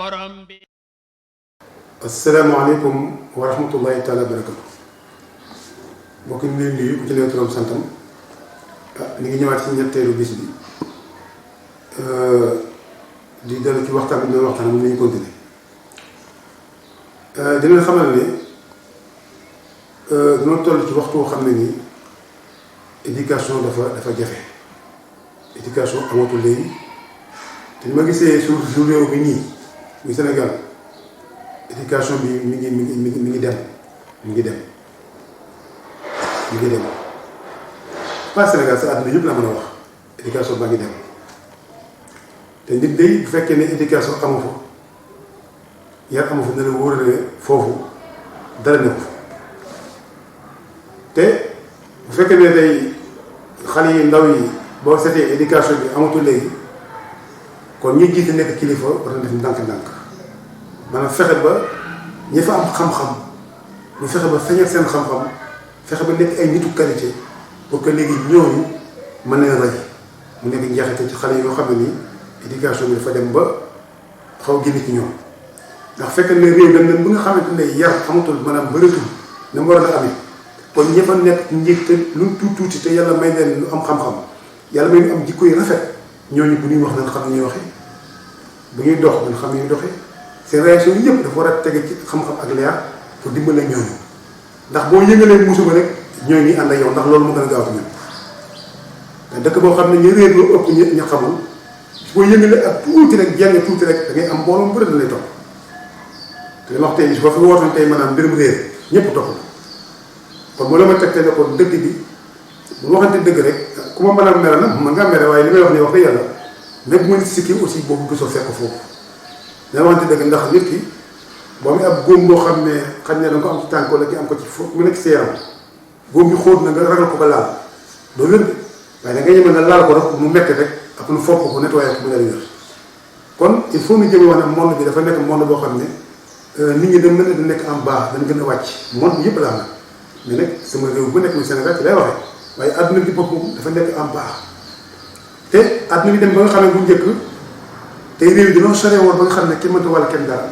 borom bi. asalaamaaleykum wa rahmatullahi taala wa barakatu. mbokk ñu leen nuyu ku ci nekk turam santam ñu ngi ñëwaat ci ñetteelu bis bi di dellu ci waxtaan bi ñu doon waxtaan moom la ñu continuer di leen xamal ne dañoo toll ci waxtu woo xam ne nii éducation dafa jafe éducation amatul léegi te ni ma gisee su réew bi nii muy Sénégal éducation bi mi ngi dem pas Sénégal sa àdduna yëpp la mën a wax éducation baa ngi dem te nit day bu fekkee ne éducation amu fa yar amu fa ne la wóor ne foofu dara ne ko te bu fekkee ne day xale yi ndaw yi boo seetee éducation bi amatul léegi kon ñi jiite nekk kilifa war na def ndànk-ndànk maanaam fexe ba ñi fa am xam-xam ñu fexe ba feeñal seen xam-xam fexe ba nekk ay nitu qualité pour que léegi ñooñu mën leen rey mu nekk njeexital ci xale yi yoo xam ne nii éducation bi dafa dem ba xaw génn ci ñoom ndax fekk ne réew dem na ba nga xamante ne yar amatul maanaam bëreetul na mu war a amee kon ñi fa nekk njiit te lu tuuti te yàlla may leen lu am xam-xam yàlla may ñu am jikko yu rafet ñooñu bu ñuy wax nañ xam ne ñuy waxee bu ñuy dox nañ xam ne ñuy doxee seen réaction yi yëpp dafa war a tege ci xam-xam ak leer pour dimbale ñooñu ndax boo yëngalee musiba rek ñooñu ñuy ànd ak yow ndax loolu mu gën a gaaw ci ñun te dëkk boo xam ne ñu réer loo ëpp ñu xamul boo yëngalee ak tuuti rek jàng tuuti rek da ngay am mbooloo mu bëri da lay topp te dama wax tey boo fi wootoon tey maanaam mbirum réer ñëpp topp kon moo la ma tegtee ne kon dëkk bi bu waxante dëgg rek ku ma mën a mere nag mën ngaa mere waaye li may wax nii wax dëgg yàlla même bu ma sikki aussi boobu gisoo fekk foofu dana waxante dëgg ndax nit ki boo amee ab góom boo xam ne xam ne da nga ko am ci tànk wala ki am ko ci foofu mu nekk si yaram góom bi xóot na nga ragal ko laal doo wér de waaye da nga ñëme nga laal ko rek mu metti rek ak nu fopp ko nettoyé ko mu dal wér kon il faut ñu jëme wax ne monde bi dafa nekk monde boo xam ne nit ñi dañ mën a nekk en bas dañ gën a wàcc monde bi yëpp la am na mais nag sama réew bu nekk muy Sénégal ci lay waxee waaye adduna bi boppam dafa nekk en bas te adduna bi dem ba nga xam ne bu njëkk tey réew yi dañoo sore woon ba nga xam ne kenn mënta wàll kenn dara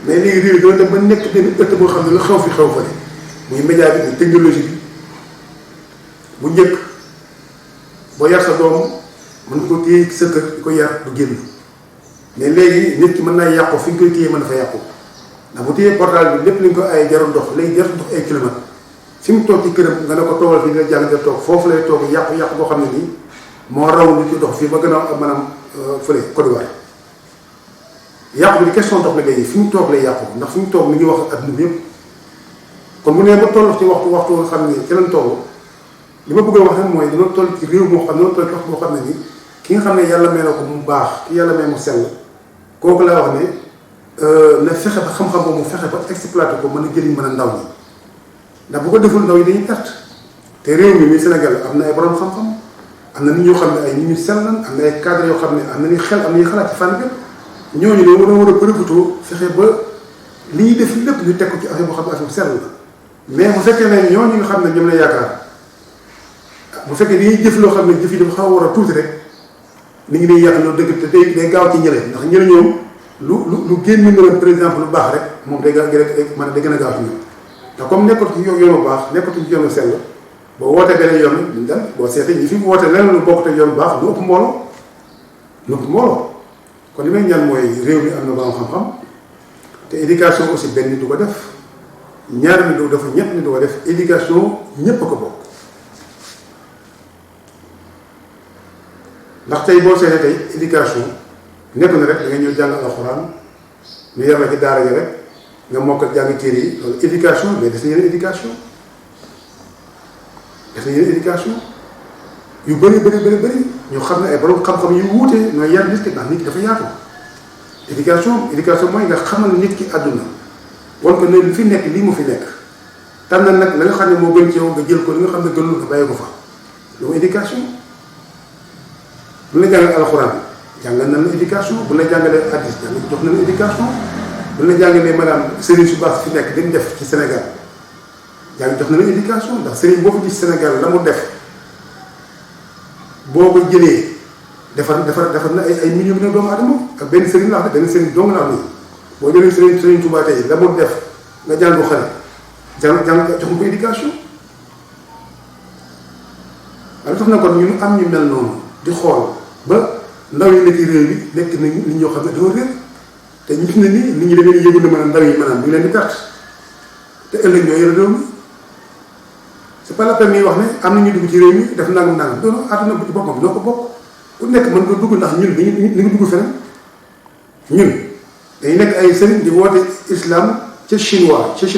mais léegi réew yi dañoo dem ba nekk benn ëtt boo xam ne lu xew fi xew fa ne muy média bi muy technologie bi bu njëkk boo yar sa doom mën ko téye sa kër di ko yar du génn mais léegi nit ki mën naa yàqu fi nga koy téye mën na fa yàqu ndax bu téyee portable bi lépp li nga ko ay jarul dox léegi jarul dox ay kilomètres fi mu toog ci këram nga ne ko toogal fii nga jàng nga toog foofu lay toog yàqu boo xam ne nii moo raw lu ci dox fii ba gën a maanaam fële Côte d'Ivoire yàqu bi di question dox la léegi fi mu toog lay yàqu ndax fi mu toog mi ngi wax ak adduna bi yëpp kon bu nee ba toll ci waxtu nga xam ne ci lañ toll li ma bëgg a wax rek mooy dañoo toll ci réew moo xam ne dañoo toll ci waxtu boo xam ne nii ki nga xam ne yàlla may na ko mu baax ki yàlla may mu sell kooku laa wax ne na fexe ba xam-xam boobu mu fexe ba exploité ko mën a jëriñ mën a ndaw ñi ndax bu ko deful ndaw yi dañuy perte te réew mi muy Sénégal am na ay borom xam-xam am na nit ñoo xam ne ay nit ñu sell lan am na ay cadre yoo xam ne am nañu xel am nañu xalaat ci fànn bi ñooñu dañoo war a profité fexe ba li ñuy def lépp ñu teg ko ci affaire boo xam ne affaire bu sell la mais bu fekkee ne ñooñu nga xam ne ñoom la yaakaar bu fekkee dañuy jëf loo xam ne jëf yi dafa xaw a war a tuuti rek ni ngi day yàq loolu dëgg te day gaaw ci ñële ndax ñële ñoom lu génn numéro par exemple lu baax rek moom day gaaw man day gën a gaaw ci ñoom te comme nekkatu ci yoon bu baax nekkatu ci yoonu sell boo wootee beneen yoon duñ dem boo seetee ñi fi wootee leneen lu bokk te yoon bu baax lu ëpp mbooloo kon li may ñaan mooy réew mi am na borom xam-xam te éducation aussi benn nit du ko def ñaari nit du ko def ñett nit du ko def éducation ñépp a ko bokk ndax tey boo seetee tey éducation nekk na rek da nga ñëw jàng alxuraan ñu yar la ci daara ja rek nga mokkal jàng téere yi loolu éducation mais des na yeneen éducation yu bëri ñu xam ne ay borom xam-xam yu wuute nooy yar nit ki ndax nit ki dafa yaatu éducation mooy nga xamal nit ki àdduna wan ko ne li fi nekk lii mu fi nekk tànn nag la nga xam ne moo gën ci yow nga jël ko li nga xam ne gënul nga bàyyi ko fa loolu éducation bu la jàngalee alxuraan jàngal na la éducation bu la jàngalee hadiis jox na la éducation bu la jàngalee maanaam sëriñ su baax fi nekk dañ def ci Sénégal jox na la éducation ndax sëriñ boo ko gis Sénégal la mu def boo ko jëlee defar na ay millions de doomu aadama ak benn sëriñ la wax benn sëriñ dong la wax nii boo jëlee sëriñ Touba tey la mu def nga jàngu xale jàng jox ko éducation. waaye tax na kon ñu am ñu mel noonu di xool ba ndaw yi nekk réew mi nekk nañ nit ñoo xam ne dañoo réer te ñu gis ne nii nit ñi da ngeen yëgul ne maanaam ndaw yi maanaam ñu ngi leen di perte te ëllëg ñoo yore réew mi c'est pas la peine ñuy wax ne am na ñu dugg ci réew mi def nangam nangam doon àdduna bu ci boppam ñoo ko bokk ku nekk mën nga dugg ndax ñun ni nga dugg feneen ñun dañuy nekk ay sëriñ di woote islam ca chinois yi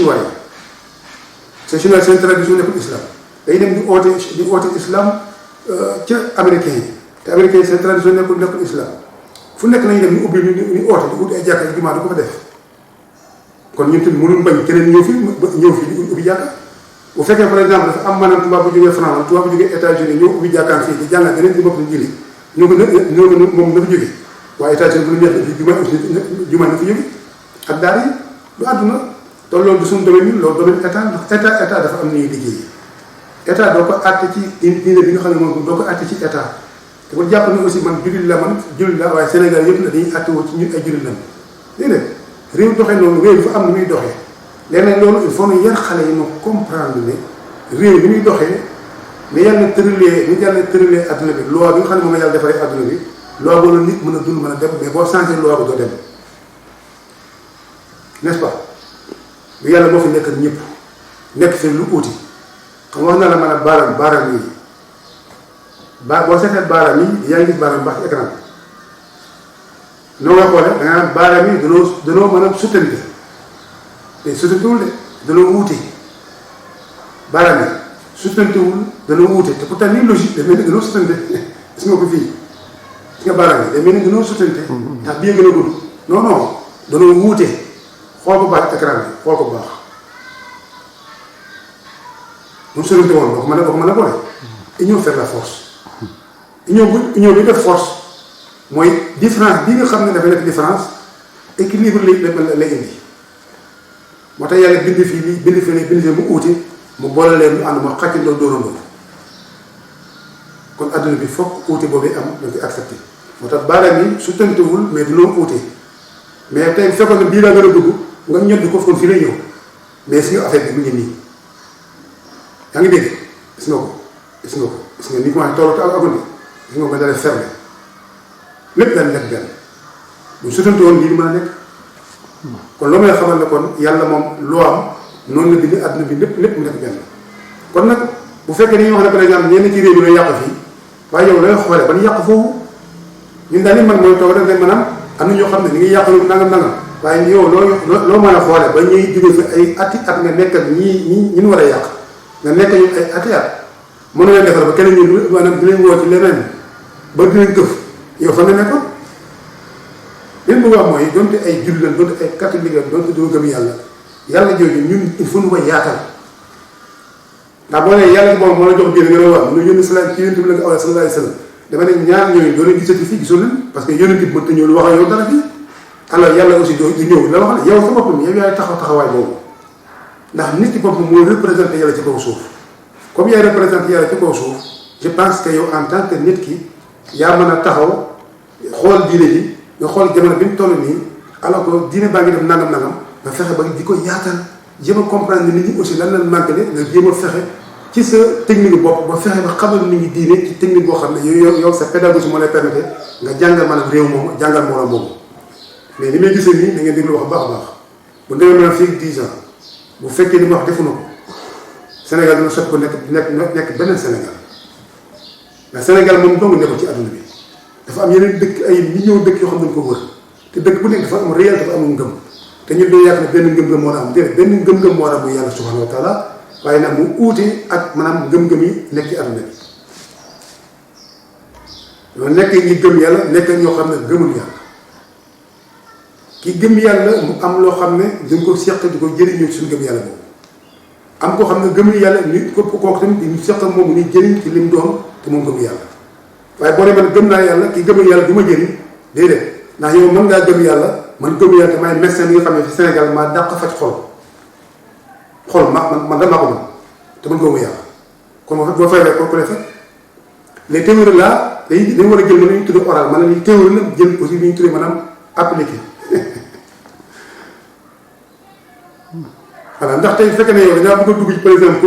ca chinois seen tradition nekkul islam day dem di oote islam ca américains yi te américains yi seen tradition nekkul islam fu nekk nañu dem ñu ubbi ñu oote di ubbi ay jàkka yi jumaa di ko fa def kon ñun tamit mënuñ bañ keneen ñëw fi di ubbi jàkka bu fekkee par exemple dafa am maanaam tubaab bu jógee France tubaab bu jógee États-Unis ñëw ubbi jàkkaan fii di jàngal beneen di bopp di jëli ñoo moom na fa jóge waaye États-Unis bu ñu neex jumaa na fa jóge ak daara yi du àdduna te loolu du suñu domaine ñun loolu domaine état dafa am ni ñuy liggéey état doo ko àtte ci diine bi nga xam ne moom doo ko àtte ci état te bu jàpp ne aussi man jullit la waaye Sénégal yëpp na dañuy àtte woo ci ñun ay jullit lañ déedéet réew doxee noonu réew dafa am ni muy doxee léegi nag loolu il faut ñu yar xale yi ñu comprendre ne réew ni muy doxee ni yàlla tëralee adduna bi loi bi nga xam ne moom la yàlla defaree adduna bi loi boobu nit mën a dund mën a dem mais boo changé loi bi doo dem n'est-ce pas lu yàlla moo fi nekk ñëpp nekk fi lu uuti xam nga wax na la mën a baaraam yi boo seetee baaraam yi yaa ngi gis baaraam baax ci écran bi noo nga xoolee da nga naan baaraam yi danoo mën a suttante te suttantewul de danoo wuute baaraam yi suttantewul danoo wuute te pourtant nii logique da mel ni danoo suttante gis nga ko fii gis nga baaraam yi da mel ni danoo suttante ndax bii gën a gudd non danoo wuute xool ko baax écran bi xool ko baax moom suttante woon boo ko mën a boole union faire la force union bi def force mooy différence bi nga xam ne dafa nekk différence équilibre lay indi moo tax yàlla bind fii lii bind fii mu uuti mu boole leen mu ànd ma xàccandoo dóorandoo kon adduna bi foog uuti boobu am dañ koy accepté moo tax baaraam yi su tëntewul mais dinoo uuti mais tey bu fekkoon ne bii daa gën a dugg nga ñoddi ko kon fii lay ñëw mais si nga affaire bi mu ngi nii yaa ngi dégg gis nga ni commencé tolloo te agul gis nga ko dalee fermé lépp daal nekk benn bu sutante woon lii di mën a nekk kon loolu may xamal ne kon yàlla moom loo am noonu la bind àdduna bi lépp mu nekk benn kon nag bu fekkee dañuy wax ne par exemple ñenn ci réew mi looy yàq fii waaye yow looy xoolee ban yàq foofu ñun daal li man mooy toog rek ne maanaam am na ñoo xam ne ni ngi yàqalu nangam waaye yow loo mën a xoolee ba ñuy jóge fi ay ati at nga nekk ak ñi war a yàq nga nekk ñu ay ati at mënu leen defar ba keneen ñu maanaam di leen woo ci leneen ba di leen këf yow fa nga nekkoon leen bëgg wax mooy donte ay jullit lañ donte ay catholique lañ donte doo gëm yàlla jooju ñun il faut ñu koy yaatal ndax boo nee yàlla boobu moo la jox biir nga ne waaw mu ne yónni salaam ci yonent bi la nga awee sallallahu alayhi wa sallam dama ne ñaar ñooñu doo leen gisati fii gisoo leen parce que yonent bi mënta ñëw lu wax ak yow dara fii alors yàlla aussi du ñëw la wax ne yow sa boppam yow yaay taxawaay boobu ndax nit ki boppam moo représenté yàlla ci kaw suuf comme yaay représenté yàlla ci kaw suuf je pense que yow en tant que nit ki yaa mën a taxaw xool diine ji nga xool jamono bi ñu toll nii alors que diine baa ngi def nangam nga fexe ba di ko yaatal jéem a comprendre nit ñi aussi lan la manqué nga jéem a fexe ci sa technique bopp ba fexe ba xamal nit ñi diine ci technique boo xam ne yow sa pédagogie moo lay permettre nga jàngal maanaam réew moom jàngal moroom moomu mais li may gisee nii da ngeen déglu wax baax a baax bu demee maanaam fii 10 ans bu fekkee li ma wax defu na ko Sénégal dina sot ko nekk beneen Sénégal mais Sénégal moom dong nekkul ci adduna bi dafa am yeneen dëkk ay millions dëkk yoo xam ne dañ ko wër te dëkk bu nekk dafa am réel dafa amul ngëm te ñun doo yàq ne benn ngëm-ngëm moo am déedéet benn ngëm-ngëm moo am muy yàlla subhanahu wa taala waaye nag mu uute ak maanaam ngëm-ngëm yi nekk ci adduna bi loolu nekk ñi gëm yàlla nekk ñoo xam ne gëmul yàlla ki gëm yàlla mu am loo xam ne dañ ko seq di ko jëriñoo ci suñu gëm yàlla boobu am koo xam ne gëmul yàlla ñu kooku tamit ñu seq moom ñuy jëriñ ci lim doon te moom gëmul yàlla waaye boo demee gëm naa yàlla ki gëmul yàlla du ma jëriñ déedéet ndax yow mën ngaa gëm yàlla man gëmul yàlla te maay médecin bi nga xam ne fi Sénégal maa dàq faj xol man damaa ko mën te man gëmul yàlla kon boo fay rek ku lay faj les témoins là dañu war a jël mën nañu tuddee oral maanaam li théorie la jël aussi li ñu tuddee maanaam appliqué voilà ndax tey bu fekkee ne yow dangaa bëgg a dugg ci par exemple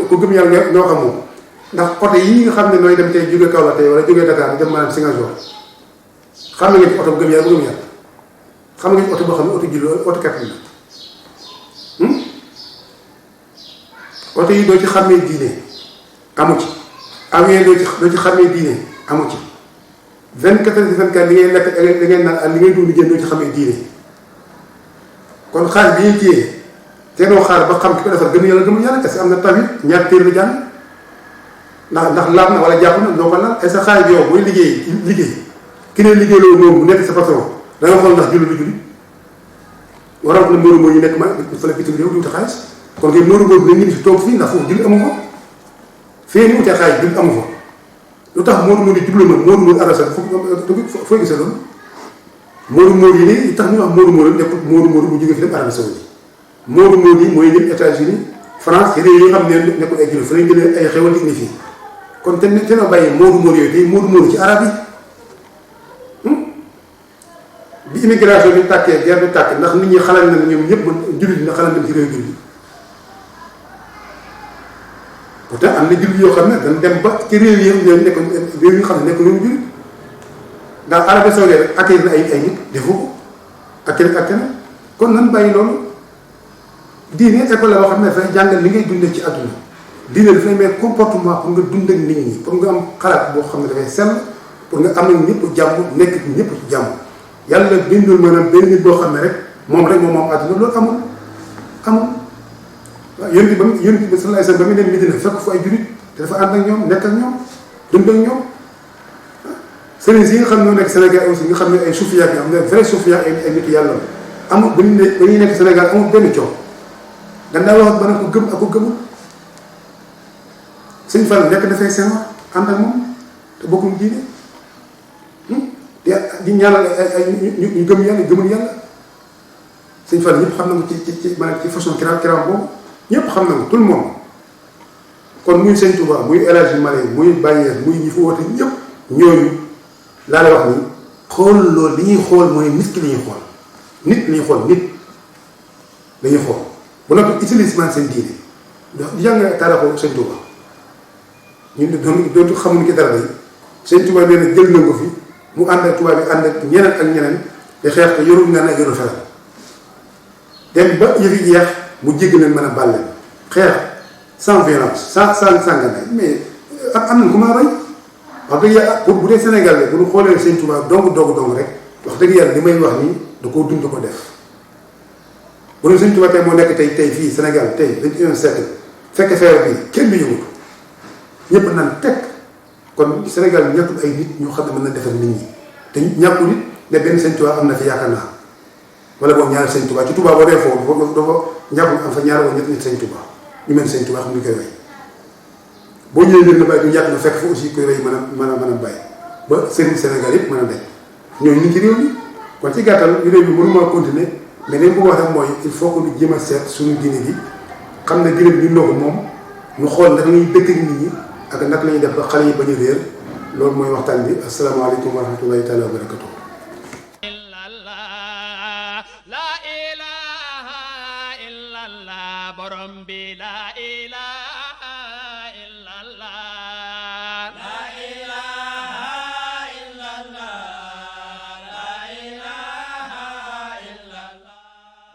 ko gëm yàlla nga wax ak moom ndax oto yi nga xam ne nooy dem tey jógee Kaolack tey wala jógee Dakar dem maanaam Ziguinchor xam nga ci oto bu gëm yàlla xam nga ci oto boo xam ne oto julli oto kat la oto yi doo ci xàmmee diine amu ci avion doo ci xàmmee diine amu ci 24 heures sur 24 li ngay lekk li ngay naan ak li ngay dund jën doo ci xàmmee diine kon xaalis bi ñuy téye te noo xaar ba xam ki ko defar gëm yàlla gëmul yàlla est-ce que am na tamit ñaar téer la jàng ndax laab na wala jàpp na doo ko laal est-ce que xaalis bi yow booy liggéey ki ne liggéey loolu moom bu nekk sa patron da nga xool ndax julli lu julli waral ko ne Modou Modou ñu nekk ma fële bitim réew di wuti xaalis kon kay Modou Modou la ngi fi toog fii ndax foofu julli amu fa fee ni utee xaalis julli amu fa lu tax Modou Modou jublu ma Modou Modou arasa fooy gisee loolu Modou Modou yi ne tax ñu wax Modou Modou nekkul Modou Modou bu jógee fi dem Arabie Saoudite Modou Modou yi mooy dem États-Unis France réew yi nga xam ne nekkul ay julli fa lañ jëlee ay xewal di fii kon te noo bàyyi Modou Modou yooyu tey Modou Modou ci arab yi bi immigration bi tàkkee guerre bi tàkk ndax nit ñi xalal na ñoom ñëpp jullit na xalal dem ci réew jullit pourtant am na jullit yoo xam ne dañ dem ba ci réew yi nekk réew yi xam ne nekk loolu jullit ndax Arabie Saoudite rek accueillir na ay nit defu ko ak keneen kon nan bàyyi loolu diine école la boo xam ne dafay jàngal li ngay dundee ci àdduna diine dafay may comportement pour nga dund ak nit ñi pour nga am xalaat boo xam ne dafay sell pour nga am ak ñëpp jàmm nekk ci ñëpp ci jàmm yàlla bindul maanaam benn nit boo xam ne rek moom moom àdduna loolu amul waaw yonent bi sallallahu alayhi wasallam ba mu dem Medina fekk fu ay jurit te dafa ànd ak ñoom nekk ak ñoom dund ak ñoom sëriñ si nga xam ne ñoo nekk Sénégal aussi nga xam ne ay soufiya yi am na vrai soufiya ay nit yàlla amul ba ñuy nekk Sénégal amul benn coow dañ daa wax ba ne ko gëm ak ko gëmul sëñ Fall nekk dafay seen ànd ak moom te bokkuñ diine di ñaanal ay ñu gëm yàlla gëmul yàlla sëñ Fall ñëpp xam na ko ci maanaam ci façon kiram boobu ñëpp xam na ko tout le monde kon muy sëñ Touba muy El Hadji Malick muy Baye muy ñi fa woote ñëpp ñooñu laa la wax ni xool loolu li ñuy xool mooy nit ki la ñuy xool nit la ñuy xool nit la ñuy xool bu noppi utilisement seen diine di jàng taarixu sëñ Touba ñun doon xamuñu ki dara day sëñ Touba nee na jël na ko fi mu ànd ak tubaab bi ànd ak ñeneen te xeex ko yorul nga ne yorul feral dem ba yëfi jeex mu jégg leen mën a bàl leen xeex sans violence sans ngànnaay mais am nañ ku ma roy wax dëgg yàlla bu dee Sénégal de bu ñu xoolee sëñ Touba dong rek wax dëgg yàlla li may wax nii da koo dund ko def bu dee sëñ Touba tey moo nekk tey fii Sénégal tey 21 siècle fekk feebar bi kenn du yëngu ñëpp naan teg kon Sénégal ñàkkul ay nit ñoo xam ne mën na defar nit ñi te ñàkkul nit ne benn sëñ Touba am na fi yaakaar naa wala boog ñaari sëñ Touba ci Touba boo dee foofu dafa ñàkkul am fa ñaari wala ñetti nit sëñ Touba ñu mel sëñ Touba xam ñu koy way boo ñëwee mbir na bàyyi du ñàkk na fekk fa aussi koy rey mën a bàyyi ba sëriñ Sénégal yëpp mën a daj ñooñu ñu ci réew mi kon ci gàttal réew mi mënu maa continuer mais dañ ko wax rek mooy il faut que ñu jéem a seet suñu diine gi xam ne diine bi ñu noo ko moom ñu xool naka la ñuy dëkk nit ñi ak naka la ñuy def ba xale yi bañ a réer loolu mooy waxtaan bi asalaamaaleykum wa rahmatullahi taala wa barakatuh la ilaha illallah borom bi la ilaha